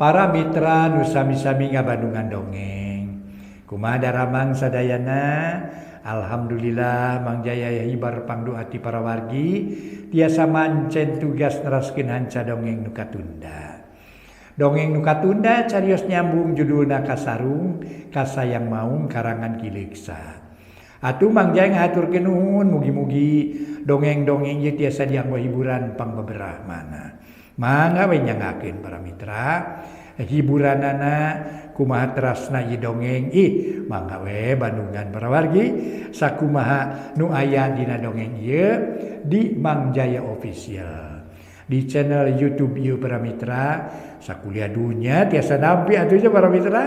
Para mitra nu sami-sami ngabandungan dongeng. Kumaha daramang sadayana? Alhamdulillah Mang Jaya hibar pangdoa ti para wargi tiasa mancen tugas neraskeun hanca dongeng nu katunda. Dongeng nu katunda carios nyambung judulna Kasarung Kasayang Maung karangan Ki Leuksa. Atuh Mang Jaya ngahaturkeun nuhun mugi-mugi dongeng-dongeng ieu tiasa dianggo hiburan pangbeberah mana. Mangga we nyangakeun para mitra hiburanana kumaha terasna ieu dongeng ih mangga we bandungan para wargi sakumaha nu aya dina dongeng ieu di Mang Jaya Official di channel YouTube ieu para mitra sakuliah dunya tiasa nampi atuh nya para mitra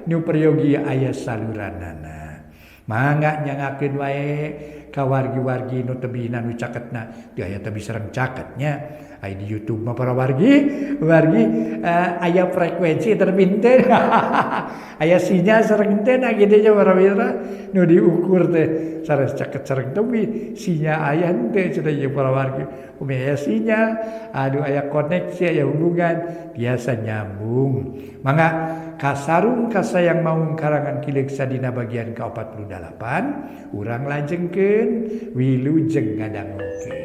nu peryogi aya saluranana. Mangga nyangakeun wae ka wargi-wargi nu tebihna nu caketna teu aya tebih sareng caketnya aya di YouTube mah para wargi wargi aya frekuensi terpinten aya sinyal sareng teh nah kitu nya para mitra nu diukur teh sareng caket sareng tebih sinyal aya henteu cenah ieu para wargi upami aya sinyal aduh aya koneksi aya hubungan biasa nyambung. Mangga Kasarung Kasayang Maung karangan Ki Leuksa dina bagian ka-48 urang lajengkeun wilujeng ngadangukeun.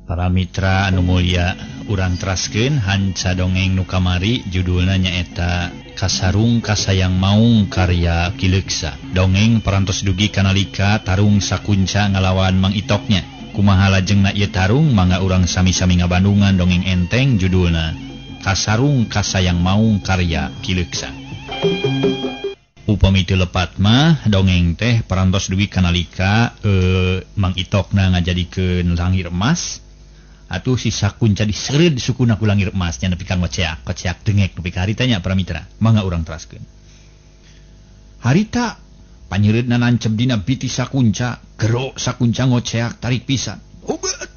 Para mitra anu mulia, urang teraskeun hanca dongeng nu kamari judulna nyaeta Kasarung Kasayang Maung karya Ki Leuksa. Dongeng parantos dugi kanalika tarung sakunca ngalawan Mang Itoknya. Kumaha lajengna ieu tarung mangga urang sami-sami ngabandungan dongeng enteng judulna Kasarung Kasayang Maung karya Ki Leuksa. Upami teu lepat mah dongeng teh parantos dugi kanalika Mang Itokna ngajadikeun langir emas. Atuh si sakunca disereud sukuna ku langir emasnya nepi ka ngoceak, koceak dengek nepi ka harita nya para mitra. Mangga urang teraskeun. Harita panyeureudna nancep dina biti sakunca, gero sakunca ngoceak tarik pisan. Obat,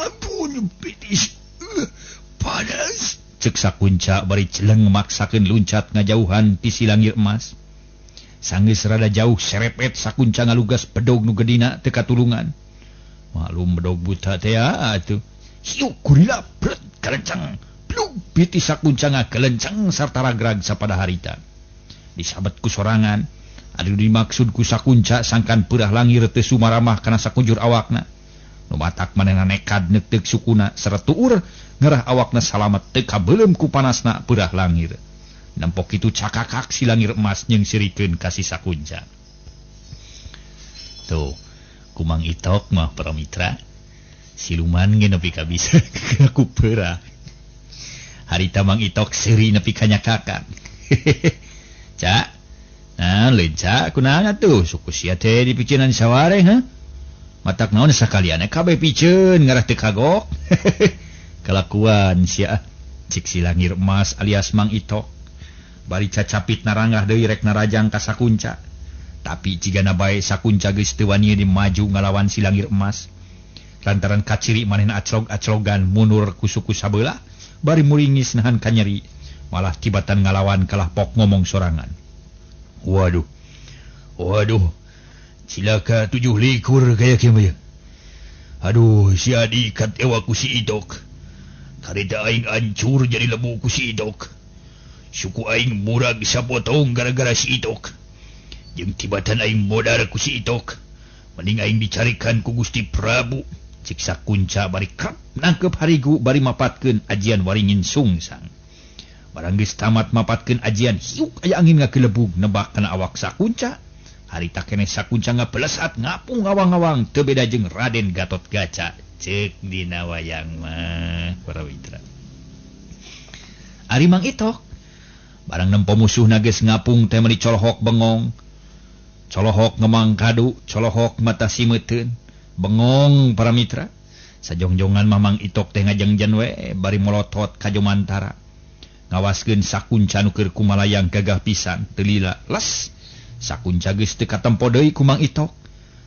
ampun bitis, panas. Cek sakunca bari celeng maksakeun luncat ngajauhan ti si langir emas. Sanggeus rada jauh serepet sakunca ngalugas bedog nu gedina teu katulungan. Maklum bedog buta teh atuh. Hiu gurila bret kalenceng. Plug biti sakunca ngagelenceng sarta ragrag sapada harita. Disabet ku sorangan. Anu dimaksud ku sakunca sangkan peurah langir teu sumaramah kana sakunjur awakna. Nu matak manehna nekad neukteuk sukuna sarta tuur ngarah awakna salamet teu kabeuleum ku panasna peurah langir. Nempok kitu cakakak si langir emas nyeungsirikeun ka si sakunca. Tuh. Kumang Itok mah para mitra siluman ge nepi ka bisa ku peurah. Harita Mang Itok seuri nepi ka nyakakan. Cak. Nah, lain cak kunaon atuh suku sia teh dipiceunan saware ha? Matak naon sakalian kabeh piceun ngarah teu kagok. Kalakuan sia cik si langir emas alias Mang Itok. Bari cacapit naranggah deui rek narajang ka sakunca. Tapi jigana bae sakunca geus teu wani dimaju ngalawan si langir emas. Lantaran kaciri manehna aclog-aclogan mundur ku suku sabelah bari muringis nahan kanyeri, malah tibatan ngalawan kalah pok ngomong sorangan. Waduh. Waduh. Cilaka 7 likur kaya kieu mah. Aduh, si Adi kat ewa ku si Itok. Karita aing hancur jadi lebu ku si Itok. Suku aing murag sapotong gara-gara si Itok. Jeung tibatan aing modar ku si Itok. Mending aing dicarikan ku Gusti Prabu. Cik sakunca bari krep nangkep harigu bari mapatkeun ajian waringin sungsang. Barang geus tamat mapatkeun ajian hiuk aya angin ngagelebug nebak kana awak sakunca. Harita keneh sakunca ngabelesat ngapung ngawang-ngawang teu beda jeung Raden Gatot Gaca. Ceuk dina wayang mah para mitra. Ari Mang Itok barang nempo musuhna geus ngapung teh meuni colohok bengong. Colohok ngemang kadu, colohok mata simeuteun, bengong para mitra. Sajongjongan Mamang Itok teh ngajengjen we bari molotot ka jomantara. Ngawaskeun sakunca nu keur kumalayang gagah pisan, teu lila les. Sakunca geus teu katempo deui ku Mang Itok.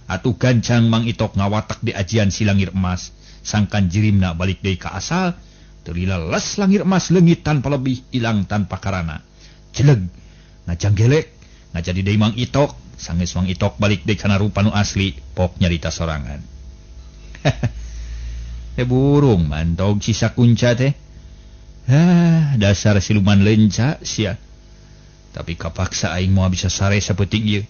Atuh gancang Mang Itok ngawatek di ajian si langir emas, sangkan jirimna balik deui ka asal. Teu lila les langir emas leungit tanpa lebih, ilang tanpa karana. Jeleg ngajanggelek ngajadi deui Mang Itok. Sanggeus Mang Itok balik deui kana rupa nu asli, pok nyarita sorangan. Teh burung mantog si Sakunca teh. Hah, dasar siluman lenca sia. Tapi kapaksa aing moal bisa sare sapeuting ieu.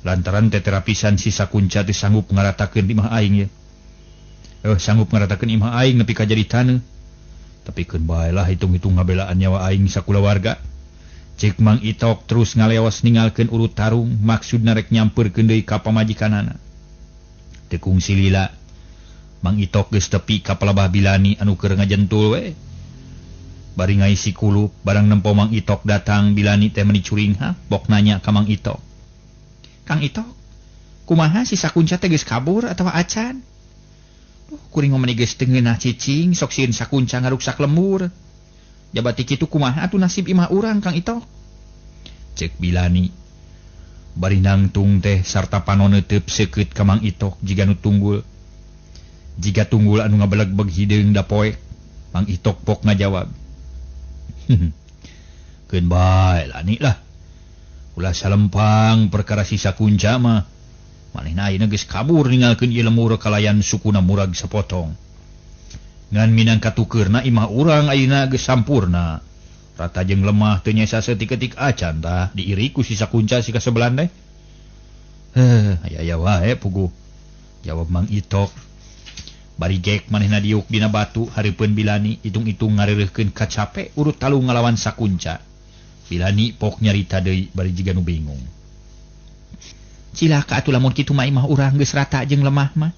Lantaran teh terapisan si Sakunca teh sanggup ngaratakeun imah aing ye. Sanggup ngaratakeun imah aing nepi ka jadi taneuh. Tapi keun bae lah hitung-hitung ngabelaan nyawa aing sakulawarga. Cek Mang Itok terus ngaleos ninggalkeun urut tarung, maksudna rek nyampeurkeun deui ka pamajikanana. Teu kungsi lila, Mang Itok geus tepi ka palebah Bilani anu keur ngajentul we. Bari ngaisi kulup, barang nempo Mang Itok datang, Bilani teh meuni curinghak, bok nanya ka Mang Itok. Kang Itok, kumaha si Sakunca teh geus kabur atawa acan? Duh, kuring mah meuni geus teu ngeunah cicing, sok sieun Sakunca ngaruksak lembur. Jabati kitu kumaha atuh nasib imah urang Kang Itok? Cek Bilani. Bari nangtung teh sarta panon neuteub seukeut ka Mang Itok jiga nu tunggul. Jiga tunggul anu ngabelegbeg hideung da poek. Mang Itok pok ngajawab. Keun bae lani lah. Ulah salempang perkara si Sakunca mah. Manehna ayeuna geus kabur ninggalkeun ieu lemur kalayan sukuna murag sapotong. Ngan minangka tukeurna imah urang ayeuna geus sampurna. Rata jeung lemah teu nyesa saeutik-eutik acan tah diiri ku si Sakunca si kasebelan teh. Heuh, aya-aya wae puguh. Jawab Mang Itok. Bari gek manehna diuk dina batu hareupeun Bilani hitung-hitung ngareureuhkeun kacape urut talung ngalawan Sakunca. Bilani pok nyarita deui bari jiga nu bingung. Cilaka atuh lamun kitu mah imah urang geus rata jeung lemah mah.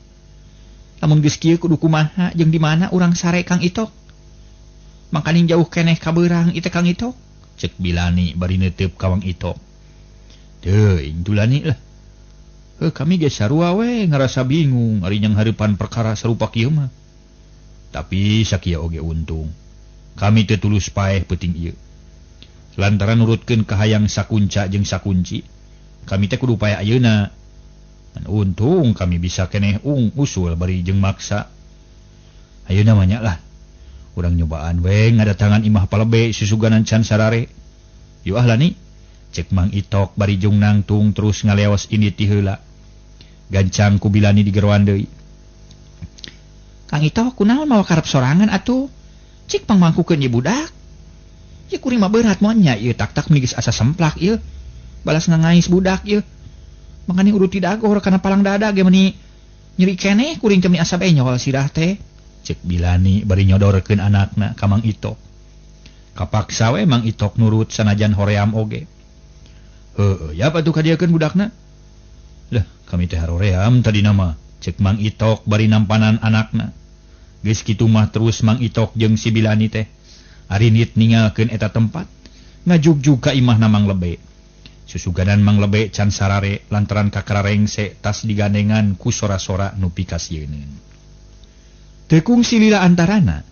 Lamun geus kieu kudu kumaha jeung di mana urang sare Kang Itok? Mangkaning jauh keneh ka beurang ieu Kang Itok. Cek Bilani bari neuteub ka Mang Itok. Teuing tulani lah. Kami ge sarua we ngarasa bingung ari nyang hareupan perkara sarupa kieu mah. Tapi sakieu oge untung. Kami teu tulus paeh peuting ieu. Lantaran nurutkeun kahayang Sakunca jeung Sakunci, kami teh kudu paeh ayeuna. Ngan untung kami bisa keneh usul bari jeung maksa. Ayeuna mah nya lah. Urang nyobaan we ngadatangan imah palebe susuganan can sarare. Yeuh ah lani. Cek Mang Itok bari jeung nangtung terus ngaleos indit ti heula. Gancang ku Bilani digeroan deui. Kang Itok kunaon mawa karep sorangan atuh? Cik pangmangkukeun ieu budak. Ieu kuring mah berat moal nya ieu tak-tak meni geus asa semplak ieu. Balas ngangais budak ieu. Mangkaning urut ti dagor kana palang dada ge meuni nyeri keneh kuring teh meuni asa benyol sirah teh. Cek Bilani bari nyodorkeun anakna ka Mang Itok. Kapaksa we Mang Itok nurut sanajan hoream oge. Heueuh, ya atuh kadieukeun budakna. Lah, kami teh haroream tadi nama. Cek Mang Itok bari nampanan anakna. Geus kitu mah terus Mang Itok jeung si Bilani teh arinit ninggalkeun eta tempat, ngajugjug ka imahna Mang Lebe. Susuganan Mang Lebe can sarare lantaran kakararengse tas digandengan ku sora-sora nu pikasieuneun. Teu kungsi lila antarana,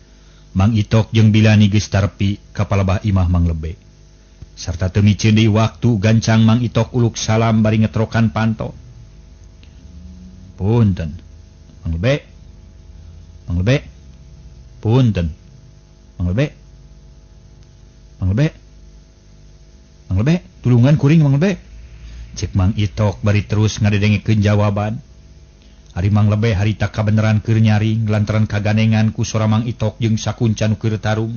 Mang Itok jeung Bilani geus tarpi ka palebah imah Mang Lebe. Sarta teu miceun deui waktu gancang Mang Itok uluk salam bari ngetrokan panto. Punten, Mang Lebe. Mang Lebe. Punten. Mang Lebe. Mang Lebe. Mang Lebe, tulungan kuring Mang Lebe. Cek Mang Itok bari terus ngadedengekeun jawaban. Ari Mang Lebe harita kabeneran keur nyaring lantaran kaganengan ku sora Mang Itok jeung Sakunca nu keur tarung.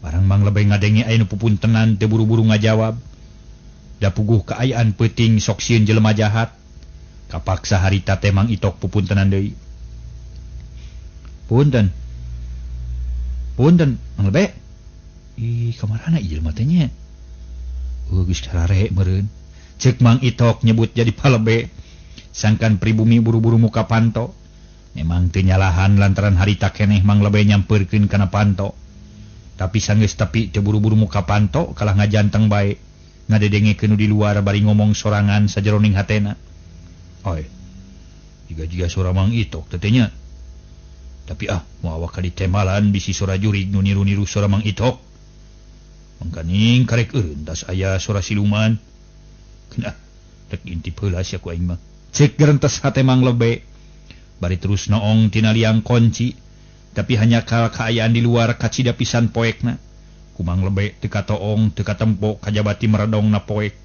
Barang Mang Lebe ngadenge aya nu pupuntenan teu buru-buru ngajawab. Da puguh kaayaan peuting sok sieun jelema jahat. Kapaksa harita teh Mang Itok pupuntenan deui. Punten. Punten, Mang Lebe. Ih, kamarana ieu jelema teh nya? Geus carare meureun. Cek Mang Itok nyebut jadi palebe. Sangkan pribumi buru-buru muka panto. Memang teu nyalahan lantaran harita keneh Mang Lebe nyampeurkeun kana panto. Tapi sanggeus tepi teu buru-buru muka panto kalah ngajanteng bae. Ngadedengekeun nu di luar bari ngomong sorangan sajeroning hatena. Oi. Jiga-jiga sora Mang Itok teh nya. Tapi ah, moal awak ka ditemalan bisi sora jurig nu niru-niru sora Mang Itok. Mangkaning karek eureun tas aya sora siluman. Keun ah, rek intip heula sia ku aing mah. Cek gerentes hate Mang Lebe. Bari terus noong tina liang kunci. Tapi hanya kal kaayaan di luar kacida pisan poekna. Ku Mang Lebe teu katoong teu katempo kajabati meredongna poek.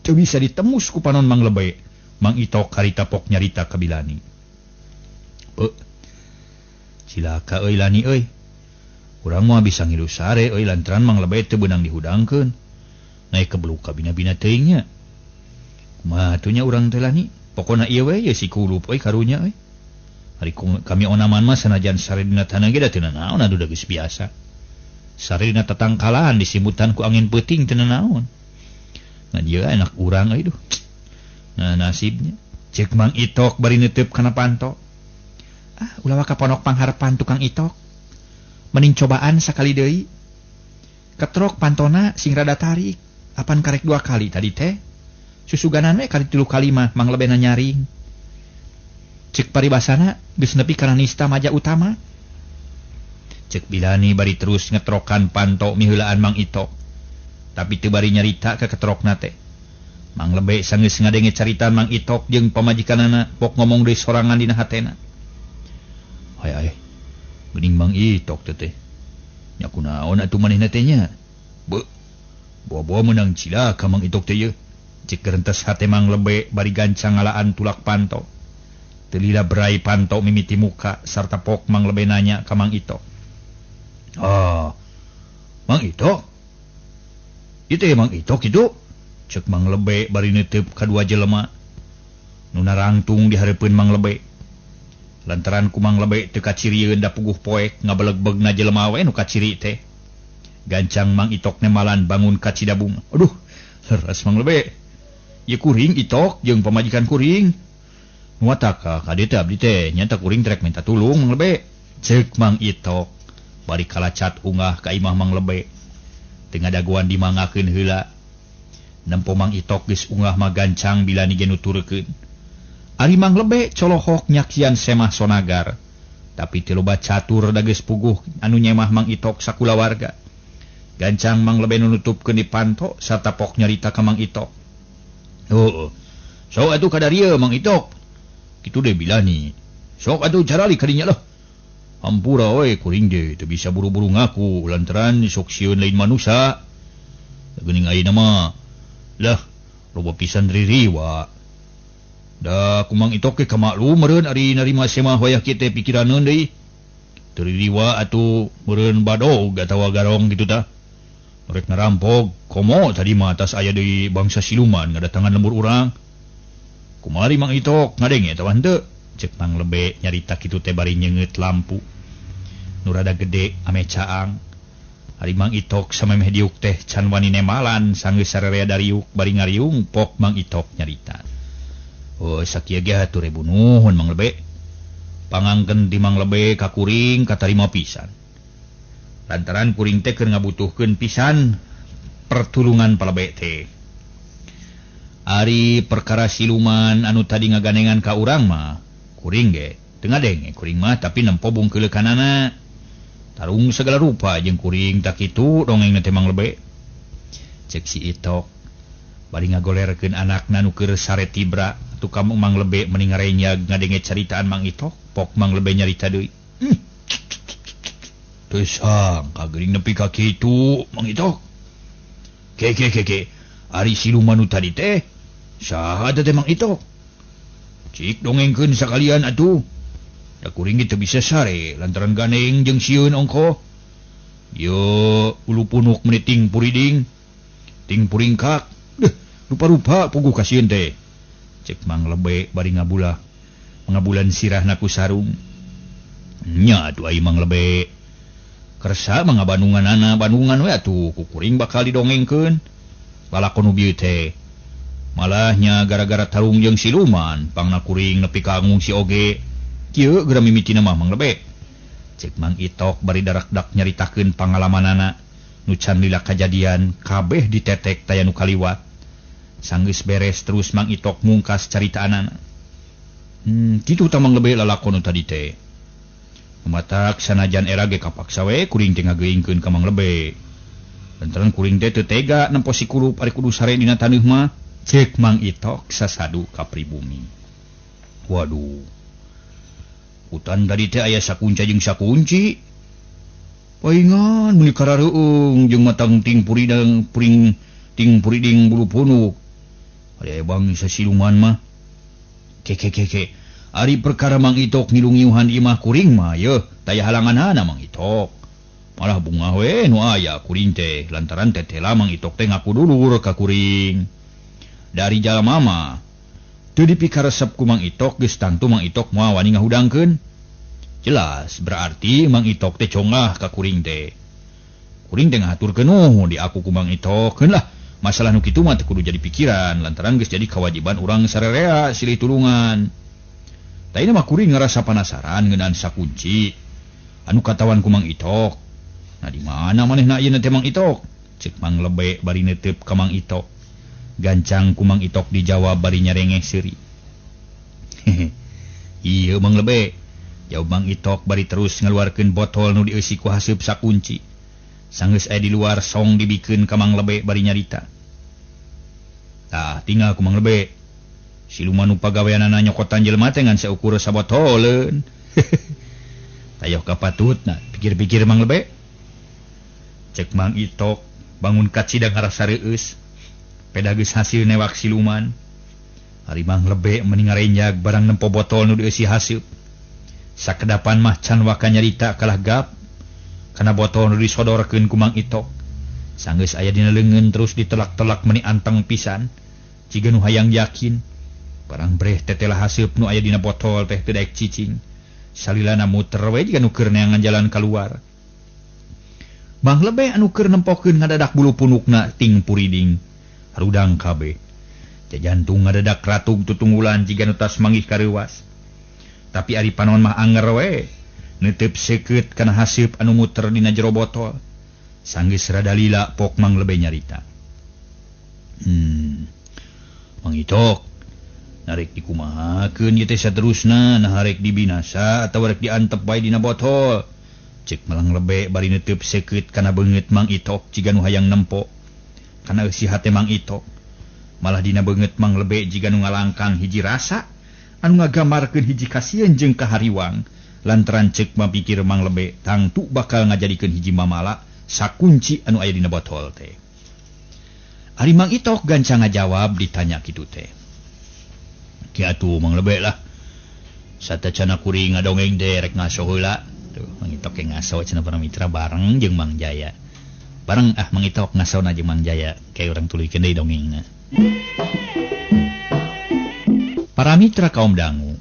Teu bisa ditemus ku panon Mang Lebe. Mang Itok harita pok nyarita ka Bilani. Cilaka euy Lani euy. Urang moal bisa ngilu sare euy lantaran Mang Lebe teu beunang dihudangkeun. Naik kebeluk ka bina-bina teuing nya. Kumaha atuh nya urang teh Lani? Pokona ieu we ye si kulup euy karunya euy. Ari kami onaman mah sanajan sare dina tanah ge da teu nanaon atuh da geus biasa. Sare dina tatangkalan disimutan ku angin peuting teu nanaon. Nah ieu anak urang euy duh. Nah nasibnya cek Mang Itok bari neuteub kana panto. Ah ulah waka ponok pangharepan tukang Itok. Mending cobaan sakali deui. Ketrok pantona sing rada tarik. Apan karek 2 kali tadi teh. Susuganan we kali 3 kali mah Mang Lebena nyaring. Cek paribasana geus nepi kana nista maja utama. Cek Bilani bari terus ngetrokan panto miheulaan Mang Itok. Tapi teu bari nyarita ka ketrokna teh. Mang Lebe sanggeus ngadenge carita Mang Itok jeung pamajikanana pok ngomong deui sorangan dina hatena. Hay ay, geuning Mang Itok teh teh. Nya kunaon atuh manehna teh nya? Beuh. Boa-boa meunang cilaka Mang Itok teh yeuh. Cek gerentes hate Mang Lebe bari gancang ngalaan tulak panto. Teu lila berai panto mimiti muka sarta pok Mang Lebe nanya ka Mang Itok. Ah, Mang Itok? Ieu teh Mang Itok kitu? Cek Mang Lebe bari neuteub kadua jelema nu narangtung di hareupeun Mang Lebe. Lantaran ku Mang Lebe teu kacirieun da puguh poek ngabelegbegna jelema we nu kaciri teh. Gancang Mang Itok nemalan bangun ka Cidabung. Aduh, leres Mang Lebe. Ieu kuring Itok jeung pamajikan kuring. Nu ataka ka dieu teh abdi teh nyata kuring trek minta tulung Mang Lebe. Ceuk Mang Itok bari kalacat ungah ka imah Mang Lebe. Teu ngadagoan dimangakeun heula. Nempo Mang Itok geus ungah mah gancang Bilani ge nuturkeun. Ari Mang Lebe colohok nyaksian semah sonagar. Tapi teu loba catur da geus puguh anu nyemah Mang Itok sakulawarga. Gancang Mang Lebe nu nutupkeun di panto sarta pok nyarita ka Mang Itok. Heuh. Sok atuh kadarieu Mang Itok. Kitu deh Bilani. Sok atuh carali kadinya lah. Hampura we kuring ge teu bisa buru-buru ngaku lantaran sok sieun lain manusa. Geuning ayeuna mah lah loba pisan ririwa. Da ku Mang Itok ge kamaklum meureun ari narima semah wayah kieu teh pikiraneun deui. Teu ririwa atuh meureun badog atawa garong kitu tah. Rek ngarampok komo tadi mah atas aya deui bangsa siluman ngadatangan lembur urang. Kumari Mang Itok ngadenge atawa henteu? Cek Mang Lebe nyarita kitu teh bari nyeungeut lampu nu rada gede ame caang. Ari Mang Itok samemeh diuk teh can wani nemalan sanggeus sarerea dariuk bari ngariung pok Mang Itok nyarita. Oh sakieu ge hatur ribu nuhun Mang Lebe. Pangangkeun ti Mang Lebe ka kuring katarima pisan. Lantaran kuring teh keur ngabutuhkeun pisan pertulungan palebe teh. Ari perkara siluman anu tadi ngaganengan ka urang mah kuring ge teu ngadenge kuring mah tapi nempo bungkeulekanana. Tarung segala rupa jeung kuring tak kitu dongengna teh Mang Lebe. Cek si Itok bari ngagolerkeun anakna nu keur sare tibra tukang Mang Lebe meni ngarenyag ngadenge caritaan Mang Itok pok Mang Lebe nyarita deui. Teu sangka geuning nepi ka kitu Mang Itok. Ke ke ke ke ari siluman nu tadi teh saha teh Mang Itok? Cik dongengkeun sakalian atuh. Da kuring ge teu bisa sare lantaran ganeng jeung sieun ongkoh. Yo ulu punuk meuni ting puriding. Ting puringkak. Deuh, rupa-rupa puguh kasieun teh. Cek Mang Lebe bari ngabulah. Ngabulan sirahna ku sarung. Nya atuh ai Mang Lebe. Kersa mah ngabandunganana, bandungan we atuh ku kuring bakal didongengkeun. Lalakon nu bieu teh. Malahnya gara-gara tarung jeung siluman, pangna kuring nepi ka ngungsi oge. Kieu geura mimitina mah Mang Lebe. Cek Mang Itok bari darakdak nyaritakeun pangalamanana nu can lila kajadian kabeh ditetek taya nu kaliwat. Sanggeus beres terus Mang Itok mungkas caritaanana. Kitu tah Mang Lebe lalakon nu tadi teh. Matak sanajan era ge kapaksa we kuring teh ngageuingkeun ka Mang Lebe. Lantaran kuring teh teu tega nempo si kulup ari kudu sare dina taneuh mah. Cek Mang Itok sasadu ka pribumi. Waduh. Hutan tadi teh aya sakunca jeung sakunci. Paingan meuni karareueung jeung matang ting puridang puring ting puriding bulu punuk. Ari bangsa siluman mah keke ari perkara Mang Itok ngilungiuhan imah kuring mah yeuh taya halanganana Mang Itok. Malah bunga we nu aya kuring teh lantaran tetela Mang Itok teh ngaku dulur ka kuring. Dari jalma mah teu dipikaresep ku Mang Itok geus tangtu Mang Itok moal wani ngahudangkeun. Jelas berarti Mang Itok teh congah ka kuring teh. Kuring teh ngahaturkeun nuhun di aku ku Mang Itok. Keun lah masalah nu kitu mah teu kudu jadi pikiran lantaran geus jadi kewajiban urang sarerea silih tulungan. Taina mah kuring ngarasa panasaran ngeunaan sakunci anu katawan ku Mang Itok. Nah di mana manehna ayeuna teh Mang Itok? Cek Mang Lebe bari neuteup ka Mang Itok. Gancang ku Mang Itok dijawab bari nyarengeh seuri. Ieu Mang Lebe. Jawab Mang Itok bari terus ngaluarkeun botol nu dieusi ku haseup sakunci. Sanggeus aya di luar song dibikeun ka Mang Lebe bari nyarita. Tah tinggal ku Mang Lebe. Siluman nu pagaweanana nyokotan jelema teh ngan saukur sabotoleun. Tayoh kapatutna pikir-pikir Mang Lebe. Cek Mang Itok bangun kacida ngarasa reueus. Peda geus hasil newak siluman. Ari Mang Lebe meni ngarenjag barang nempo botol nu dieusi haseup. Sakedapan mah can waka nyarita kalah gap kana botol nu disodorkeun ku Mang Itok. Sanggeus aya dina leungeun terus ditelak-telak meni anteng pisan. Ciga nu hayang yakin. Barang breh tetela haseup nu aya dina botol teh teu daek cicing. Salilana muter we jiga nu keur neangan jalan kaluar. Mang Lebe anu keur nempokeun ngadadak bulu punukna ting puriding. Harudang kabeh. Jajantung ngadadak ratug tutunggulan jiga nu tas manggih kareuwas. Tapi ari panon mah anger we. Neuteup seukeut kana haseup anu muter dina jero botol. Sanggeus rada lila pok Mang Lebe nyarita. Mang Itok narek dikumahakeun ieu teh saterusna nah rek dibinasa atawa rek diantep bae dina botol. Cek Mang Lebe bari neuteub seukeut kana beungeut Mang Itok jiga nu hayang nempo kana eusi hate Mang Itok. Malah dina beungeut Mang Lebe jiga nu ngalangkang hiji rasa anu ngagambarkeun hiji kasieun jeung kahariwang lantaran cek mapikir Mang Lebe tangtu bakal ngajadikeun hiji mamala sakunci anu aya dina botol teh. Ari Mang Itok gancang ngajawab ditanya kitu teh. Ki atuh Mang Lebe lah. Satacana kuring ngadongeng teh rek ngaso heula. Tuh Mang Itok ge ngaso cenah para mitra bareng jeung Mang Jaya. Bareng ah Mang Itok ngasona jeung Mang Jaya kayak urang tuluykeun deui dongengna. Para mitra kaum dangu,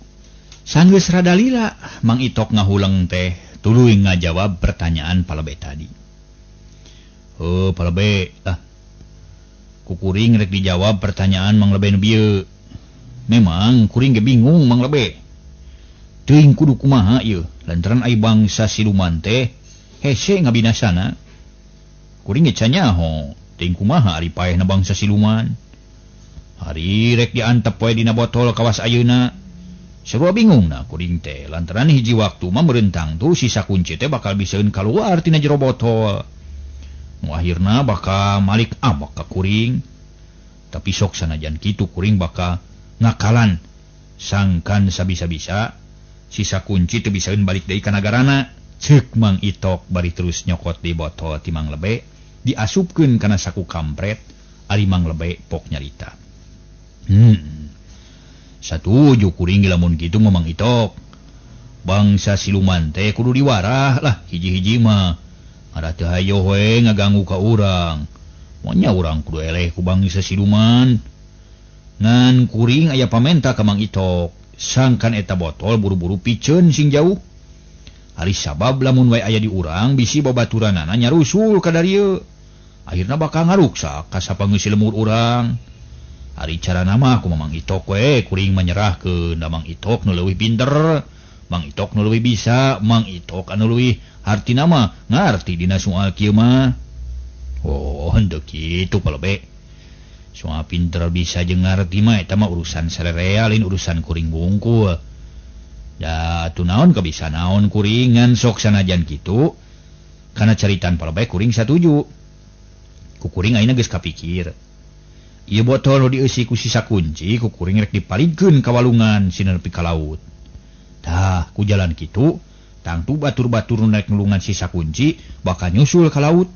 sanggeus rada lila Mang Itok ngahuleng teh tuluy ngajawab pertanyaan Palebe tadi. Oh Palebe, ah ku kuring rek dijawab pertanyaan Mang Lebe nu bieu. Memang kuring ge bingung Mang Lebe. Teuing kudu kumaha ieu lantaran ai bangsa siluman teh hese ngabinasana. Kuring ge can nyaho teuing kumaha ari paehna bangsa siluman. Ari rek diantep we dina botol kawas ayeuna. Sarua bingungna kuring teh lantaran hiji waktu mah merentang tuh sisa kunci teh bakal bisaeun kaluar tina jero botol. Nu akhirna bakal malik amok ka kuring. Tapi sok sanajan kitu kuring bakal ngakalan sangkan sabisa-bisa sisa kunci teu bisaeun balik deui ka nagarana. Ceuk Mang Itok bari terus nyokot di botol ti Mang Lebe diasupkeun kana saku kampret. Ari Mang Lebe pok nyarita. Satuju kuring lamun kitu mah Mang Itok. Bangsa siluman teh kudu diwarah lah hiji-hiji mah. Ada teu hayo we ngaganggu ka urang. Monya urang kudu eleh ku bangsa siluman. Ngan kuring aya pamenta ka Mang Itok. Sangkan eta botol buru-buru piceun sing jauh. Ari sabab lamun wae aya di urang bisi babaturanana nyarusul ka darieu. Akhirna bakal ngaruksak ka sapangeusi lemur urang. Ari carana mah ku Mang Itok we kuring menyerahkeun da Mang Itok nu leuwih pinter, Mang Itok nu leuwih bisa, Mang Itok anu leuwih hartina mah ngarti dina soal kieu mah. Oh, henteu kitu Palebe. Soal pinter bisa jeung ngarti mah eta mah urusan sarerea lain urusan kuring wungkul. Da atuh naon kabisa naon kuring ngan sok sanajan kitu kana caritan Palebe kuring satuju. Ku kuring ayeuna geus kapikir. Ieu botol nu dieusi ku sisa kunci ku kuring rek dipalidkeun ka walungan sina nepi ka laut. Tah ku jalan kitu tangtu batur-batur nu naek nulungan sisa kunci bakal nyusul ka laut.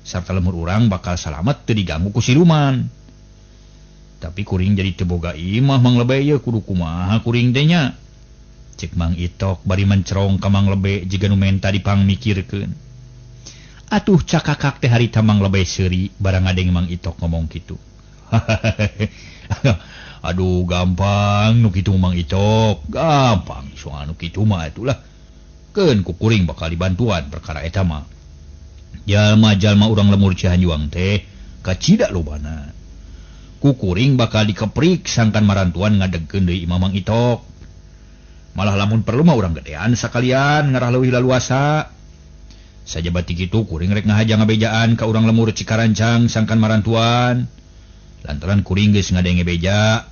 Sarta lemur urang bakal salamet teu diganggu ku siluman. Tapi kuring jadi teu boga imah Mang Lebe ieu kudu kumaha kuring teh nya. Cek Mang Itok bari mencerong ka Mang Lebe jiga nu menta dipangmikirkeun. Atuh cakakak teh harita Mang Lebe seuri barang ngadeng Mang Itok ngomong kitu. Aduh gampang nu kitu Mang Itok, gampang soal nu kitu mah atulah. Keun ku kuring bakal dibantuan perkara eta mah. Jalma-jalma urang lemur Cihanjuang teh kacida lobana. Ku kuring bakal dikeprik sangkan marantuan ngadegkeun deui imah Mang Itok. Malah lamun perlu mah urang gedean sakalian ngarah leuwih laluasa. Sajabati kitu kuring rek ngahaja ngabejaan ka urang lemur Cikarancang sangkan marantuan. Lantaran kuring geus ngadenge beja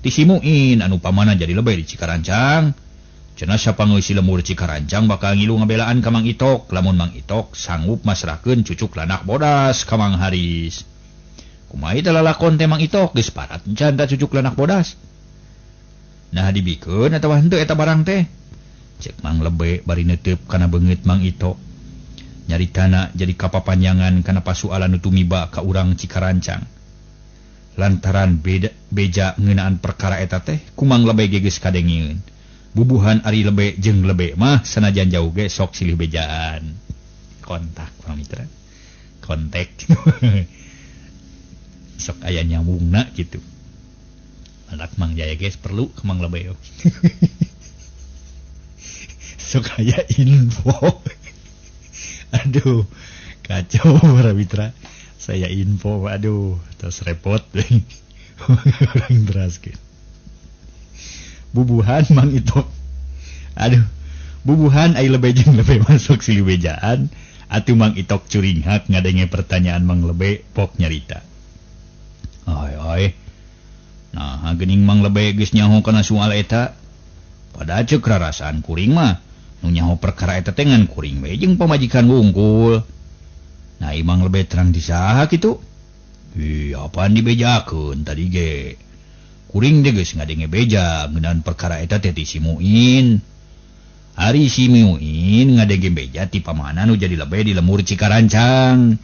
ti si Muin anu pamana jadi lebih di Cikarancang. Cenah sapangeusi lemur Cikarancang bakal ngilu ngabelaan ka Mang Itok lamun Mang Itok sanggup masrahkeun cucuk lanak bodas ka Mang Haris. Kumaha teh lalakon teh Mang Itok geus parat encan ta cucuk lanak bodas. Nah dibikeun atawa henteu eta barang teh. Cek Mang Lebe bari neuteup kana beungeut Mang Itok. Nyaritana jadi kapapanjangan kana pasualan nu tumiba ka urang Cikarancang. Lantaran beda beja ngeunaan perkara eta teh ku Mang Lebe ge geus kadengeun. Bubuhan ari Lebe jeung Lebe mah sanajan jauh ge sok silih bejaan. Kontak para mitra. Kontak. Sok aya nyambungna kitu. Anak Mang Jaya ge perlu ke Mang Lebe. Sok aya info. Aduh, kacau para mitra. Saya info, aduh, terus repot. Orang teraskeun. Bubuhan Mang Itok. Aduh, bubuhan ai Lebe jeung Lebe masuk silih bejaan, atuh Mang Itok curinghak ngadenge pertanyaan Mang Lebe pok nyarita. Ai ai. Nah, geuning Mang Lebe geus nyaho kana soal eta. Pada ceuk rarasaan kuring mah nu nyaho perkara eta teh ngan kuring we jeung pamajikan wungkul. Nah, Mang Lebe terang di saha kitu? Ih, apaan dibejakeun tadi ge? Kuring teh geus ngadenge beja ngeunaan perkara eta teh ti si Muin. Ari si Muin ngadenge beja ti pamana nu jadi lebe di lemur Cikarancang.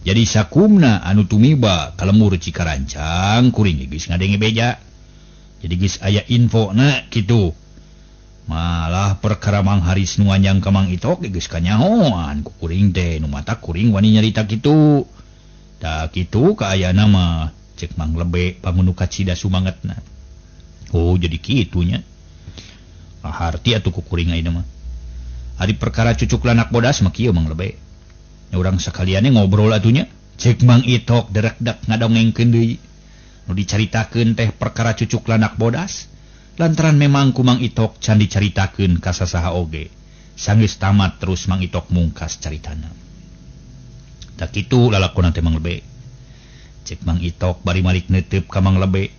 Jadi sakumna anu tumiba ka lemur Cikarancang kuring geus ngadenge beja. Jadi geus aya infona kitu. Malah perkara Mang Haris nu anjang ka Mang Itok geus kanyahoan ku kuring teh nu mata kuring wani nyarita kitu. Tah kitu kaayana mah cek Mang Lebe pangunu kacida sumangetna. Oh jadi kitunya. Harti atuh ku kuring ayeuna mah. Ari perkara cucuk lanak bodas mah kieu Mang Lebe. Nya urang sakaliannya ngobrol atunya. Cek Mang Itok derekdak ngadongengkeun deui. Nu dicaritakeun teh perkara cucuk lanak bodas. Lantaran memang ku Mang Itok can dicaritakeun ka sasaha oge. Sanggeus tamat terus Mang Itok mungkas caritana. Tah kitu lalakonna teh Mang Lebe. Cek Mang Itok bari malik neuteup ka Mang Lebe.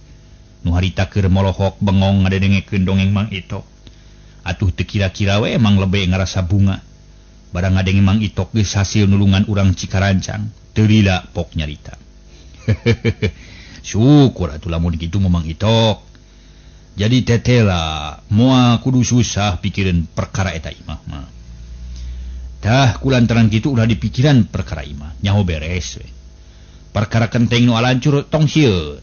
Nu harita keur molohok bengong ngadengekeun dongeng Mang Itok. Atuh teu kira-kira we Mang Lebe ngarasa bunga. Barang ngadenge Mang Itok geus hasil nulungan urang Cikarancang, teu lila pok nyarita. Syukur atuh lamun kitu mah Mang Itok. Jadi tetela moal kudu susah pikireun perkara eta imah mah. Tah kulantaran kitu ulah dipikiran perkara imah, nyaho beres we. Perkara kenteng nu alancur tong sieun.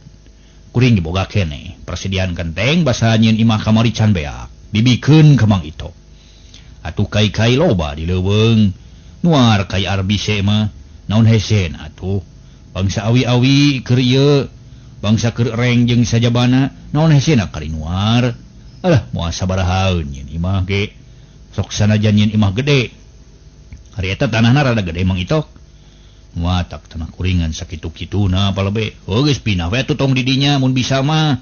Kuring diboga keneh, persediaan kenteng basa nyieun imah kamari can beak, dibikeun ka Mang Itok. Atuh kai-kai loba di leuweung, nuar kai arbise mah, naon hesen atuh. Bangsa awi-awi keur ieu, bangsa keur reng jeung sajabana, naon hesena kali nuar. Alah moal sabarahaeun nyieun imah ge. Sok sanajan nyieun imah gede. Hari eta tanahna rada gede Mang Itok. Watak tanah kuringan sakitu-kituna palebe. Oh geus pindah we atuh tong di dinya mun bisa mah.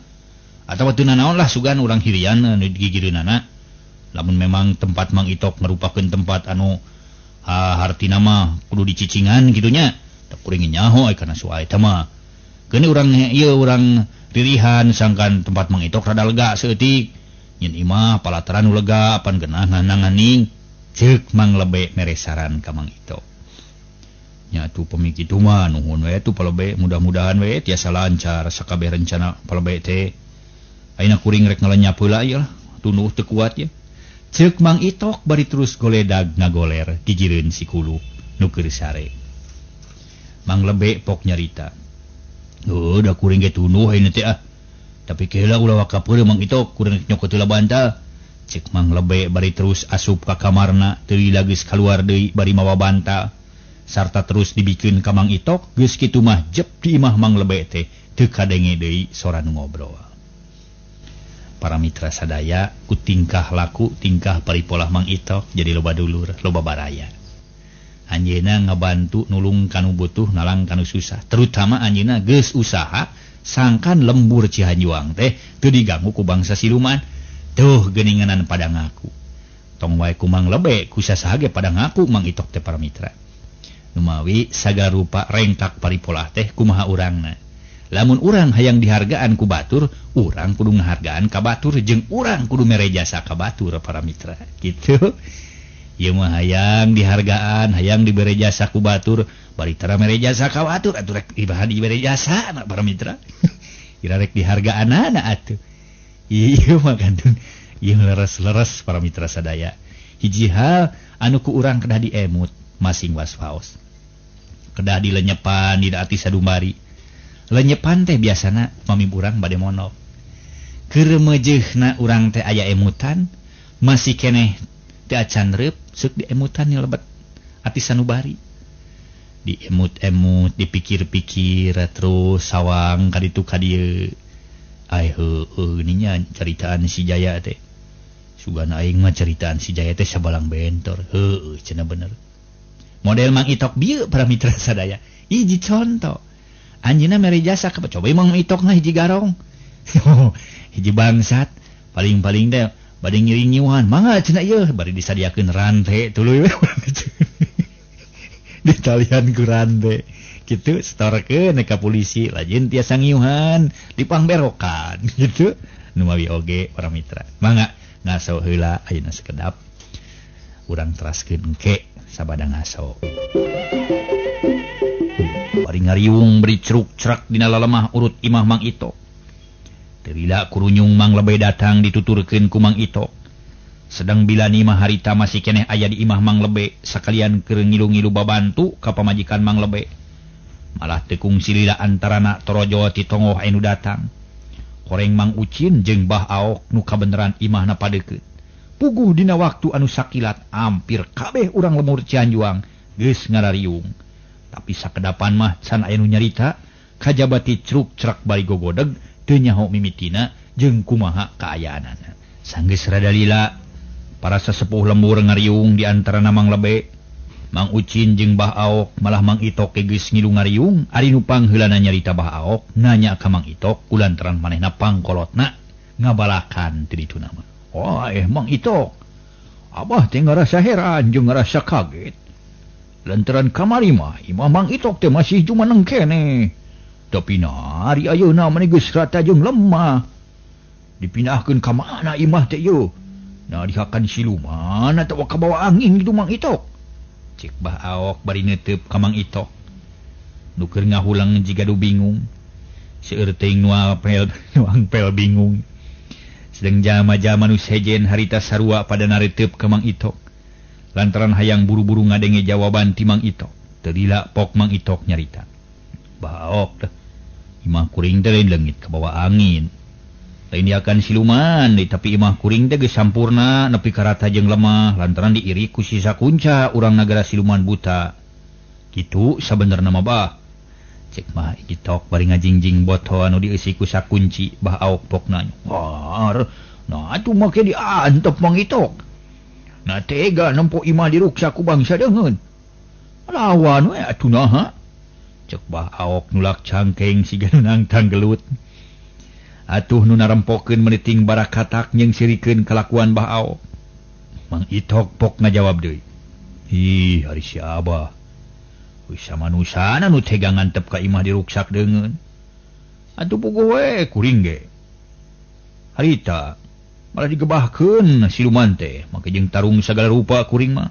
Atawa teu nanaon lah sugan urang hirian anu digigireunana. Lamun memang tempat Mang Itok merupakeun tempat anu hartina mah kudu dicicingan kitu nya. Teu kuring nyaho kana soal eta mah. Keun urang ieu urang ririhan sangkan tempat Mang Itok rada lega saeutik. Nyin imah palataran nu lega apan geunah nanganing. Ceuk Mang Lebe mere saran ka Mang Itok. Nya atuh pemi kitu mah nuhun we atuh palebe, mudah-mudahan we tiasa lancar sakabeh rencana palebe teh. Ayeuna kuring rek ngalenyap heula ieu lah, tunduh teu kuat ye. Ceuk Mang Itok bari terus goledag ngagoler gigireun si kulup nu keur sare. Mang Lebe pok nyarita. Heuh da kuring ge tunduh ayeuna teh ah. Tapi keheula ulah waka peureuh Mang Itok kuring nyokot heula bantal. Cek Mang Lebe bari terus asup ka kamarna teu lila geus kaluar deui bari mawa bantal. Sarta terus dibikeun ka Mang Itok geus kitu mah jep di imah Mang Lebe teh teu kadenge deui sora nu ngobrol. Para mitra sadaya ku tingkah laku tingkah paripolah Mang Itok jadi loba dulur loba baraya. Anjeunna ngabantu nulung kanu butuh nalang kanu susah, terutama anjeunna geus usaha sangkan lembur Cihanjuang teh teu diganggu ku bangsa siluman. Tuh geuninganan pada ngaku tong wae ku Mang Lebe ku sasaha ge pada ngaku Mang Itok teh para mitra. Numawi sagarupa rengkak paripolah teh kumaha urangna. Lamun urang hayang dihargaan ku batur, urang kudu ngahargaan ka batur jeung urang kudu mere jasa ka batur para mitra. Gitu. Ieu mah hayang dihargaan, hayang dibere jasa ku batur, bari tara mere jasa ka batur atuh rek ibahan dibere jasa na para mitra. Ira rek dihargaanana atuh. Ieu mah kantun ieu leres-leres para mitra sadaya. Hiji hal anu ku urang kedah diemut masing waspaos. Kedah dilenyepan dina ati sadumbari. Lenyepan teh biasana mami urang bade monok. Keur meujeuhna urang teh aya emutan, masih keneh teu acan reup, seuk diemutan nyelebet ati sanubari. Diemut-emut, dipikir-pikir terus sawang ka ditu ka dieu. Ai heueuh geuning nya caritaan si Jaya teh. Sugan aing mah caritaan si Jaya teh sabalang bentor. Heueuh cenah bener. Model Mang Itok bieu para mitra sadaya. Hiji conto. Anjeunna mere jasa ka coba Mang Itok mah hiji garong. Hiji bangsat paling-paling teh bade ngiring nyiuhan mangga cenah ieu bari disadiakeun rante tuluy we. Ditalian ku rante. Kitu setorkeun ka polisi lajin tiasa ngiuhan dipangberokan gitu. Numawi oge para mitra. Mangga ngaso heula ayeuna sekedap. Urang teraskeun engke sabada ngaso. Bari ngariung beri ceruk-cerak dina lalemah urut imah Mang Itok. Teu lila kurunyung Mang Lebe datang dituturkeun ku Mang Itok. Sedang bila ni mah harita masih keneh aya di imah Mang Lebe sakalian keur ngilu-ngilu babantu ka pamajikan Mang Lebe. Malah teu kungsi lila antarana torojo ti tongoh anu datang. Koreng Mang Ucin jeung Bah Aok nu kabeneran imahna padeukeut. Puguh dina waktu anu sakilat hampir kabeh urang lemur Cianjuang geus ngarariung. Tapi sakedapan mah can aya nu nyarita kajabati cruk-crak bari gogodeg teu nyaho mimitina jeung kumaha kaayaanana. Sanggeus rada lila para sesepuh lembur ngariung di antarana Mang Lebe, Mang Ucin jeung Bah Aok malah Mang Itok ge geus ngilu ngariung. Ari nu pangheulana nyarita Bah Aok nanya ka Mang Itok kulantaran manehna pangkolotna ngabalakan ti dituna mah. Oh, Mang Itok, abah teh ngarasa heran jeung ngarasa kaget. Lantaran kamari mah imah Mang Itok teh masih jumeneng keneh. Tapi na ari ayeuna mah geus rata jeung lemah. Dipindahkeun ka mana imah teh ieu? Nah dihakan siluman atawa kabawa angin gitu Mang Itok. Cek Bah Aok bari neuteup ka Mang Itok. Nu keur ngahulang jiga du bingung. Seueur teuing nu apel nu angpel bingung. Sedeng jama-jama nu sejen harita sarua pada nareteup ka Mang Itok. Lantaran hayang buru-buru ngadenge jawaban ti Mang Itok. Teu lila pok Mang Itok nyarita. Bah Aok teh imah kuring teh lain leungit kabawa angin. Lain diakan siluman deui, tapi imah kuring teh geus sampurna nepi ka rata jeung lemah lantaran diirik ku sisa kunca urang nagara siluman buta. Kitu sabenerna mah Bah. Cek Mah Itok bari ngajingjing botol anu dieusi ku sakunci. Bah Aok pok nanya. Har, nah atuh make diantep Mang Itok. Nah tega nempo imah diruksa ku bangsa deungeun. Lawan we atuh naha. Cek Bah Aok nulak cangkeng siga nu nangtang gelut. Atuh nu narempokeun meniting barakatak jeung sirikeun kalakuan Bah Aok. Mang Itok pok ngajawab deui. Ih, ari si Abah. Wis manusana nu tega ngantep ka imah diruksak deungeun. Atuh puguh we kuring ge. Harita malah digebahkeun siluman teh, make jeung tarung sagala rupa kuring mah.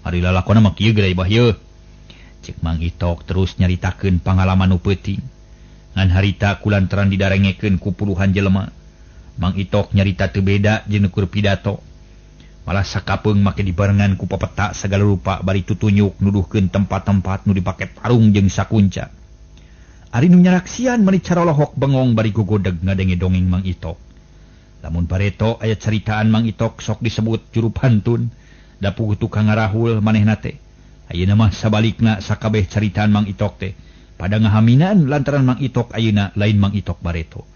Ari lalakonna mah kieu geura Bah yeuh. Cek Mang Itok terus nyaritakeun pangalaman nu peuting. Ngan harita kulantaran didarengekeun ku puluhan jelema. Mang Itok nyarita teu beda jeung nu keur pidato. Malah sakapeung make dibarengan ku pepetak sagala rupa bari tutunyuk nuduhkeun tempat-tempat nu dipake tarung jeung sakunca. Ari nu nyaraksian meuni carolohok bengong bari gogodeg ngadenge dongeng Mang Itok. Lamun bareto aya caritaan Mang Itok sok disebut juru pantun, da puguh tukang ngarahul manehna teh. Ayeuna mah sabalikna sakabeh caritaan Mang Itok teh pada ngahaminan lantaran Mang Itok ayeuna lain Mang Itok bareto.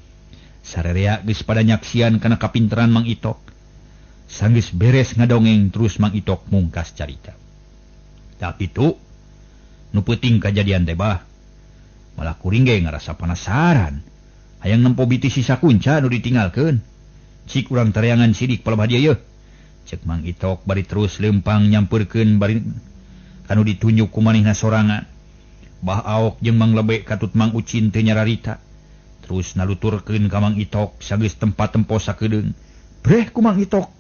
Sarerea geus pada nyaksian kana kapinteran Mang Itok. Sanggeus beres ngadongeng terus Mang Itok mungkas carita. Tak kitu nu peuting kajadian teh bah. Malah kuring ge ngarasa penasaran. Hayang nempo biti sisa kunca nu ditinggalkeun. Cik urang tareangan sidik palebah dieu yeuh. Cek Mang Itok bari terus leumpang nyampeurkeun bari kanu ditunjuk ku manehna sorangan. Bah Aok jeung Mang Lebe katut Mang Ucin teu nyararita. Terus naluturkeun ka Mang Itok sageus tempat tempo sakedeung. Breh ku Mang Itok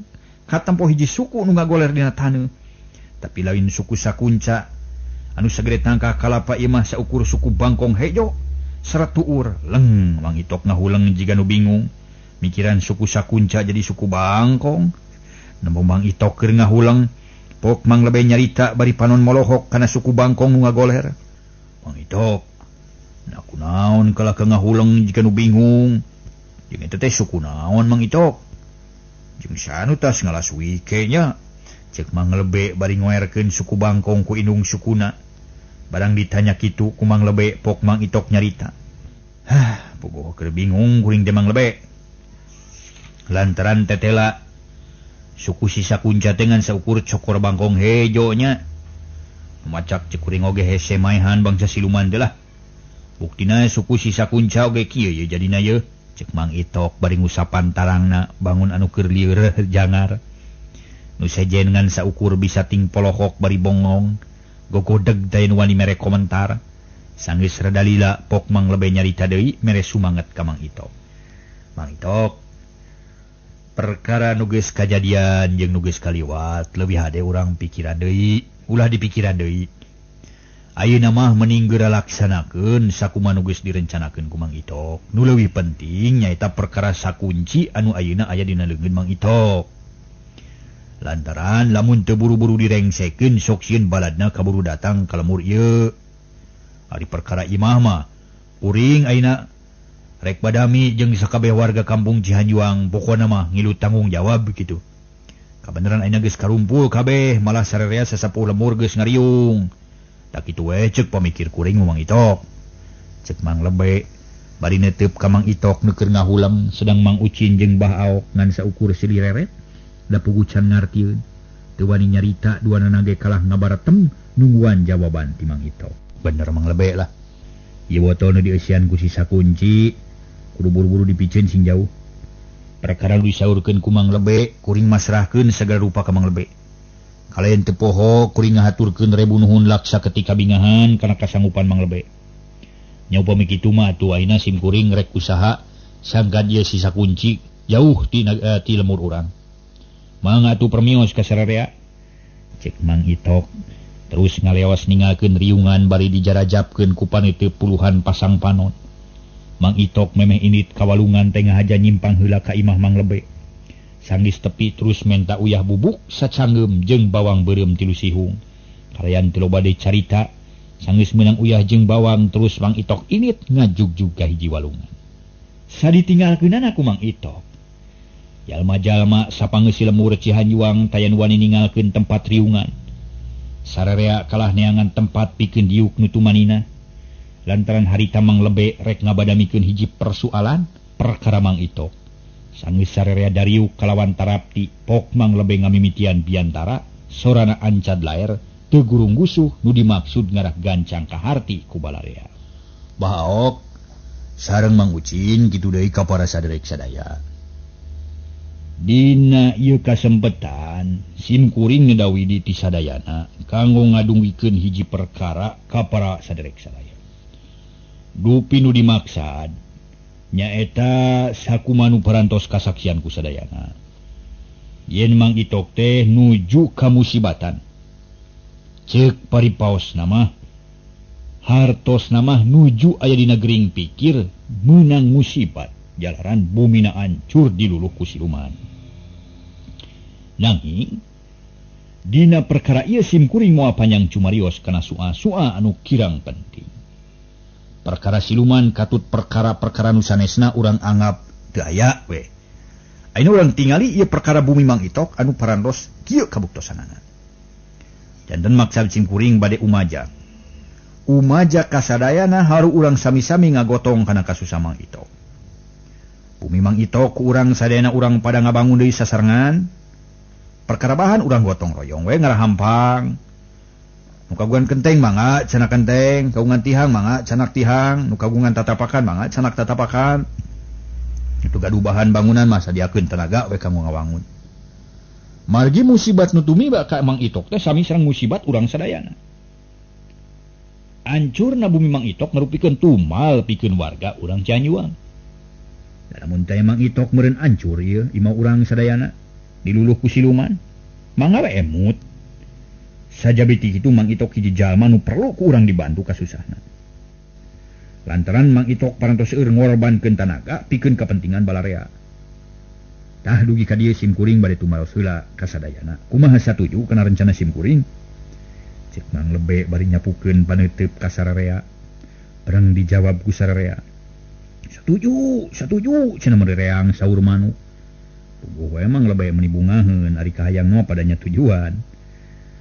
katempo hiji suku nu ngagoler dina taneuh. Tapi lain suku sakunca anu sagede tangka kalapa ieu mah saukur suku bangkong hejo seratuur leng. Mang Itok ngahuleng jiga nu bingung mikiran suku sakunca jadi suku bangkong. Nempo Mang Itok keur ngahuleng pok Mang Lebe nyarita bari panon molohok kana suku bangkong nu ngagoler. Mang Itok na kunaon kalah ka ngahuleng jiga nu bingung jeung eta teh suku naon Mang Itok jeung sanu tas ngalas wike nya. Cek Mang Lebe bari ngoerkeun suku bangkong ku indung sukuna. Barang ditanya kitu ku Mang Lebe pok Mang Itok nyarita. Hah, puguh keur bingung kuring teh Mang Lebe. Lantaran tetela suku sisa kunca teh ngan saukur cokor bangkong hejo nya. Macak cek kuring oge hese maehan bangsa siluman teh lah. Buktina suku sisa kunca oge kieu ye jadina ye. Cek Mang Itok bari ngusapan tarangna bangun anu keur lieur jangar. Nu sejen ngan saukur bisa ting polohok bari bongong. Gogodeg teh nu wani mere komentar. Sanggeus rada lila pok Mang Lebe nyarita deui mere sumanget ka Mang Itok. Mang Itok, perkara nu geus kajadian jeung nu geus kaliwat leuwih hade urang pikiran deui, ulah dipikiran deui. Ayeuna mah mending geura laksanakeun sakumaha nu geus direncanakeun ku Mang Itok. Nu leuwih penting nyaeta perkara sakunci anu ayeuna aya dina leungeun Mang Itok. Lantaran lamun teu buru-buru direngsekeun sok sieun baladna kaburu datang ka lemur ieu. Ari perkara imah mah kuring ayeuna rek badami jeung sakabeh warga kampung Cihanjuang pokona mah ngilu tanggung jawab kitu. Kabeneran ayeuna geus karumpul kabeh malah sarerea sasapuh lemur geus ngariung. Tak kitu we ceuk pamikir kuring Mang Itok. Ceuk Mang Lebe bari neteup ka Mang Itok nu keur ngahuleng sedang Mang Ucin jeung Bah Aok ngan saukur silireret. Da puguh can ngartieun teu wani nyarita duanana ge kalah ngabaratem nungguan jawaban ti Mang Itok. Bener Mang Lebe lah. Ieu botol nu dieusian ku sisa kunci kudu buru-buru dipiceun sing jauh. Perkara nu disaurkeun ku Mang Lebe kuring masrahkeun sagala rupa ka Mang Lebe. Kalayan teu poho kuring ngahaturkeun rebu nuhun laksa ketika bingahan kana kasanggupan Mang Lebe. Nya upami kitu mah atuh ayeuna sim kuring rek usaha sangkan ieu sisa kunci jauh ti lemur urang. Mang atuh permios ka sararea. Cek Mang Itok terus ngalewas ninggalkeun riungan bari dijarajapkeun ku panete puluhan pasang panon. Mang Itok memeh indit ka walungan teh ngahaja nyimpang heula ka imah Mang Lebe. Sanggeus tepi terus menta uyah bubuk sacanggeum jeung bawang beureum tilu sihung. Kalayan teu loba deui carita, sanggeus meunang uyah jeung bawang terus Mang Itok init ngajugjug ka hiji walungan. Saditinggalkeunana ku Mang Itok. Jalma-jalma sapangeusi lemur Cihanjuang tayan wani ninggalkeun tempat riungan. Sararea kalah neangan tempat pikeun diuk nu tumanina. Lantaran harita Mang Lebe rek ngabadamikeun hiji persoalan perkara Mang Itok. Sanggeus sararea dariuk kalawan tarapti pok Mang Lebe ngamimitian biantara sorana ancad laer teu gurung gusuh nu dimaksud ngarah gancang kaharti ku balarea. Bah Aok sareng Mang Ucin kitu deui ka para saderek sadaya. Dina ieu kasempetan sim kuring ngedawidi ti sadayana kanggo ngadungikeun hiji perkara ka para saderek sadaya. Dupi nu dimaksad nyaeta sakumaha nu parantos kasaksian ku sadayana. Yen Mang Itok teh nuju ka musibatan. Ceuk paripaos nama hartos nama nuju aya dina gering pikir meunang musibat jalaran bumina ancur diluluh ku siluman. Nanging dina perkara ieu sim kuring moal panjang cumarios kana sua-sua anu kirang penting. Perkara siluman katut perkara-perkara nu sanesna urang anggap teu aya we. Ayeuna urang tingali ieu perkara bumi Mang Itok anu parantos kieu kabuktosanana. Janten maksad simkuring bade umaja. Umaja kasadayana haru urang sami-sami ngagotong kana kasusah Mang Itok. Bumi Mang Itok ku urang sadayana urang pada ngabangun deui sasarengan. Perkara bahan urang gotong royong we ngarahampang. Nu kagungan kenteng mangga canak kenteng, kagungan tihang mangga canak tihang, nu kagungan tatapakan mangga canak tatapakan. Itu gaduh bahan bangunan mah sadiakeun tenaga we kanggo ngawangun. Margi musibat nu tumiba ka Mang Itok teh sami sareng musibat urang sadayana. Ancurna bumi Mang Itok ngarupikeun tumal pikeun warga urang Cianjuang. Lamun teh Mang Itok meureun ancur ieu imah urang sadayana diluluh ku siluman, mangga we emut. Sajabiti kitu Mang Itok hiji jalma nu perlu ku urang dibantu kasusahna. Lantaran Mang Itok parantos seueur ngorbankeun tanaga pikeun kapentingan balarea. Tah dugi ka dieu simkuring bade tumaros heula kasadayana. Kumaha satuju kana rencana simkuring? Cek Mang Lebe bari nyapukeun paneuteub ka sararea. Barang dijawab ku sararea. Satuju, satuju cenah merereang saur manuk. Puguh we Mang Lebe meuni bungaheun ari kahayang mah padanya tujuan.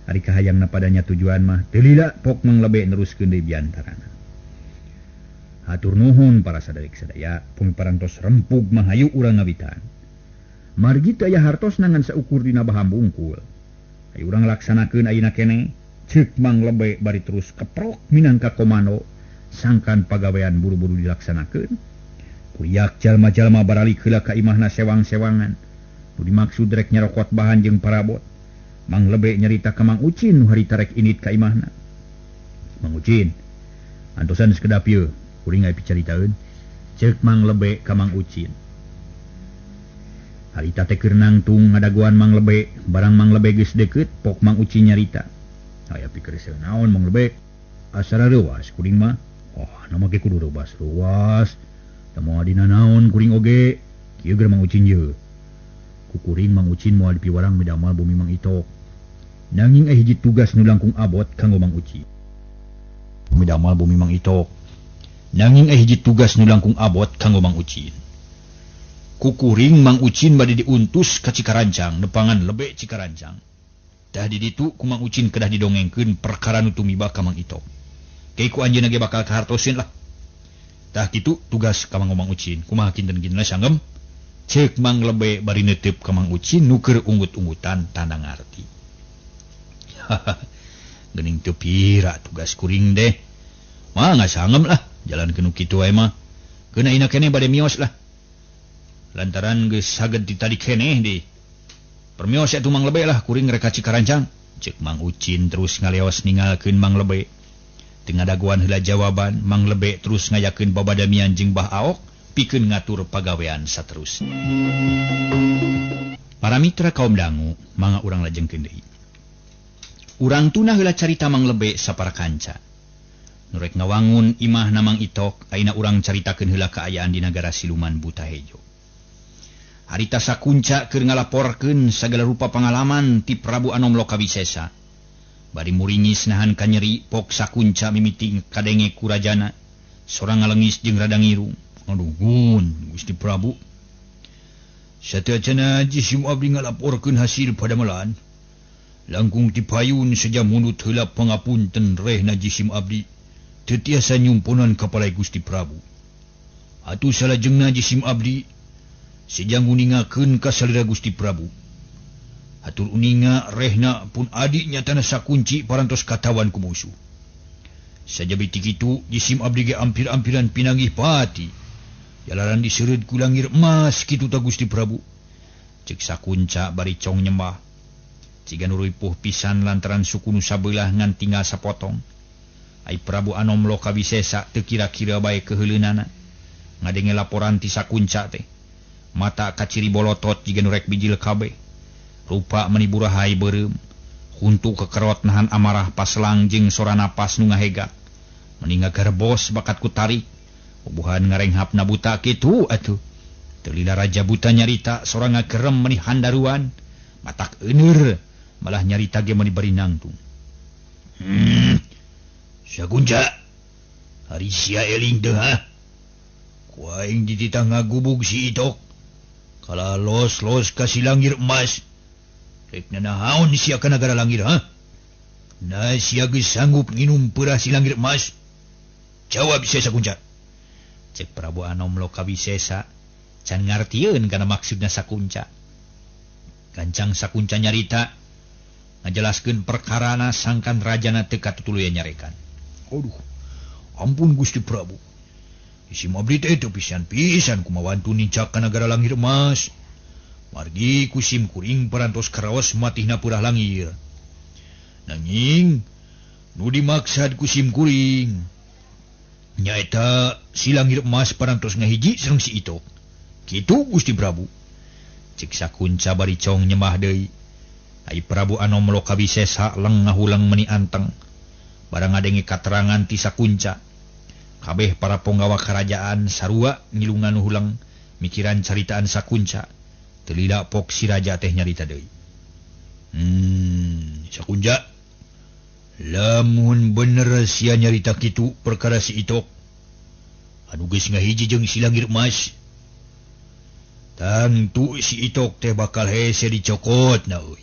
Ari kahayangna padanya tujuan mah teu lila pok Mang Lebe neruskeun deui biantarana. Hatur nuhun para saderek sadaya, pun parantos rempug mah hayu urang ngawitan. Margi teu aya hartosna ngan saukur dina baham bungkul. Hayu urang laksanakeun ayeuna keneh. Ceuk Mang Lebe bari terus keprok minangka komando sangkan pagawean buru-buru dilaksanakeun. Kuriak jalma-jalma baralik heula ka imahna sewang-sewangan. Nu dimaksud rek nyarokot bahan jeung parabot. Mang Lebe nyarita ka Mang Ucin nu harita rek init ka imahna. Mang Ucin, antosan sekedap ieu, kuring aya picaritaeun. Ceuk Mang Lebe ka Mang Ucin. Harita teh keur nangtung ngadaguan Mang Lebe, barang Mang Lebe geus deukeut, pok Mang Ucin nyarita. Aya pikir seueur naon Mang Lebe? Asara reuas kuring mah. Oh, nama ge kudu reuas-reuas. Teu moal dina naon kuring oge. Kieu ger Mang Ucin ye. Ku kuring Mang Ucin moal dipiwarang midamal bumi Mang Itok. Nanging aya hiji tugas nu langkung abot kanggo Mang Ucin. Midamal bumi Mang Itok. Nanging aya hiji tugas nu langkung abot kanggo Mang Ucin. Ku kuring Mang Ucin bade diuntus ka Cikarancang, nepangan Lebe Cikarancang. Tah di ditu ku Mang Ucin kedah didongengkeun perkara nu tumiba ka Mang Itok. Ke ku anjeunna ge bakal kahartoseun lah. Tah kitu tugas ka Mang Ucin. Kumaha kinten-kintenna sanggem? Ceuk Mang Lebe bari neuteup ka Mang Ucin nu keur unggut-unggutan tanda ngarti. Geuning teu pira tugas kuring deh. Mah ngasangem lah jalankeun nu kitu wae mah. Keuna ina keneh bade mios lah. Lantaran geus saged ti tadi keneh deui. Permios atuh Mang Lebe lah kuring rek ka Cikarancang. Ceuk Mang Ucin terus ngaleos ningalkeun Mang Lebe. Teu ngadaguan heula jawaban, Mang Lebe terus ngayakeun babadamian jeung Bah Aok pikeun ngatur pagawean saterusna. Para mitra kaum dangu, mangga urang lajengkeun deui. Urang tunah heula carita Mang Lebe sapara kanca. Nu rek ngawangun imahna Mang Itok, ayeuna urang caritakeun heula kaayaan di nagara siluman Buta Hejo. Harita sakunca keur ngalaporkeun sagala rupa pangalaman ti Prabu Anom Lokawisesa. Bari muringis nahan kanyeri, pok sakunca mimiti kadenge ku rajana. Sorang ngalengis jeung rada ngirung. Aduhun, Gusti Prabu. Sateuacanna jisim abdi ngalaporkeun hasil padamelan. Langkung tipayun seja mundut heula pangapunten rehna jisim abdi. Teu tiasa nyumponan kapalai Gusti Prabu. Atuh salajengna jisim abdi seja nguningakeun ka salira Gusti Prabu. Hatur uninga rehna pun adi nyatana sakunci parantos katawan ku musuh. Sajabi ti kitu jisim abdi ge ampir-ampiran pinanggih pati. Jalaran diseureud ku langir emas kitu ta Gusti Prabu. Ceuk sakunca bari cong nyembah. Ciga nu ripuh pisan lantaran suku nu sabelah ngan tinggal sapotong. Ai Prabu Anom Lokawisesa teu kira-kira bae keuheuleunana. Ngadenge laporan ti sakunca teh. Mata kaciri bolotot jiga nu rek bijil kabeh. Rupa meni burahai beureum. Huntu kekerot nahan amarah paslang jeung sora napas nu ngahegak. Meni ngagarbos bakat ku tarik. Ubuhan ngarenghapna buta kitu atuh. Teu lila raja buta nyarita sora ngagerem meni handaruan. Matak euneur malah nyarita ge meni bari nangtung. Sakunca. Ari sia eling teu ha? Ku aing dititah ngagubug si Itok. Kala los-los ka si Langir Emas. Rek nanaon sia ka nagara Langir ha? Nah sia geus sanggup nginum peurah si Langir Emas? Jawab sia Sakunca. Cek Prabu Anom Lokawisesa can ngartieun kana maksudna Sakunca. Gancang Sakunca nyarita ngajelaskeun perkarana sangkan rajana teu katutuluyan nyarekan. Aduh, ampun Gusti Prabu. Isi abdi teh teu pisan-pisan kumaha wantu nincak ka nagara Langir Emas. Margi ku sim kuring parantos karaos matihna purah Langir. Nanging nu dimaksad ku sim kuring nyaeta si Langir Emas parantos ngahiji sareng si Itok. Kitu Gusti Prabu. Cek Sakunca bari cong nyemah deui. Ai Prabu Anom Lokawisesa leng ngahuleng meuni anteng. Barang ngadenge katerangan ti Sakunca. Kabeh para ponggawa kerajaan sarua ngilungan huleng mikiran caritaan Sakunca. Teu lila pok si raja teh nyarita deui. Sakunca, lamun bener sia nyarita kitu perkara si Itok anu geus ngahiji jeung si Langir Emas, tangtu si Itok teh bakal hese dicokot na euy.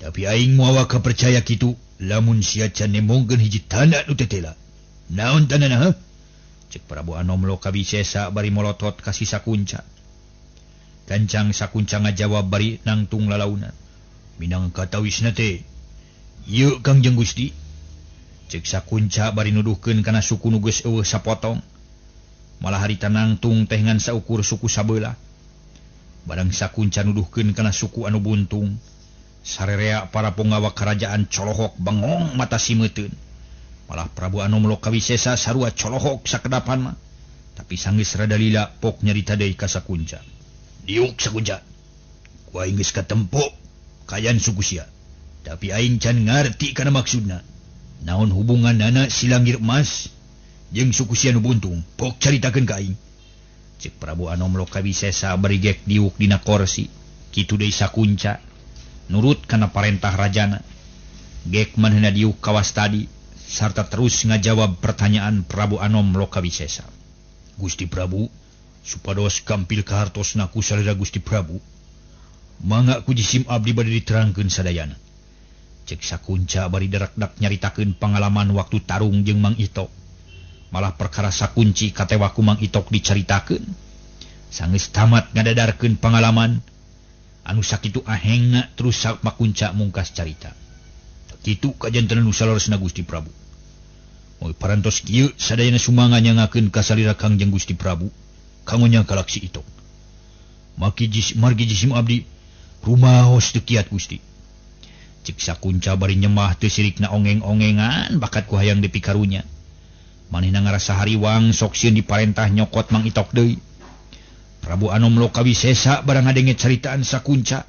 Tapi aing moal kapercaya kitu lamun sia can nembongkeun hiji tanda nu tetela. Naon tandana ha? Cek Prabu Anom Lokawisesa bari molotot ka si Sakunca. Gancang Sakunca ngajawab bari nangtung lalaunan. Minang katawisna teh ieu Kangjeng Gusti. Cek Sakunca bari nuduhkeun kana suku nu geus eueuh sapotong. Malah harita nangtung teh ngan saukur suku sabelah. Barang Sakunca nuduhkeun kana suku anu buntung, sarerea para punggawa kerajaan colohok bengong mata simeuteun. Malah Prabu Anom Lokawisesa sarua colohok sakedapan mah. Tapi sanggeus rada lila pok nyarita deui ka Sakunca. Diuk Sakunca, ku aing geus katempo kayan suku sia. Tapi aing can ngarti kana maksudna. Naon hubunganana si Langir Emas jeung suku sia nu buntung? Pok caritakeun ka aing. Cek Prabu Anom Lokawisesa bari gek diuk dina korsi. Kitu deui Sakunca nurut kana parentah rajana. Gek manehna diuk kawas tadi sarta terus ngajawab pertanyaan Prabu Anom Lokawisesa. Gusti Prabu, supados gampil kahartosna ku salira Gusti Prabu, mangga ku jisim abdi bade diterangkeun sadayana. Cek Sakunca bari derak-dak nyaritakeun pangalaman waktu tarung jeung Mang Itok. Malah perkara Sakunci katewa ku Mang Itok dicaritakeun. Sanggeus tamat ngadadarkeun pangalaman anu sakitu ahengna terus Sakunca mungkas carita. Kitu kajantenan nu saleresna Gusti Prabu. Moe parantos kieu sadayana sumanga nyangakeun ka salira Kangjeng Gusti Prabu kanggo nyangkalak si Itok. Margi jisim abdi rumaos teu kiat Gusti. Cek Sakunca bari nyemah teu sirikna ongeng-ongengan bakat ku hayang dipikarunya. Manehna ngarasa hariwang sok sieun diparentah nyokot Mang Itok deui. Prabu Anom Lokawisesa barang ngadenge caritaan Sakunca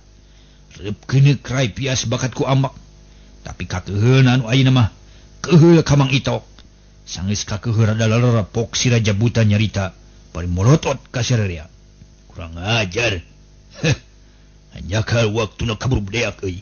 reup keuneuk rai pias bakat ku ambak. Tapi kakeuheun anu ayeuna mah keuheul ka Mang Itok. Sanggeus kakeuheul rada lalera pok si Raja Buta nyarita bari molotot ka sarerea. Kurang ajar. Heh. Hanjakal waktuna kabur bedeak euy.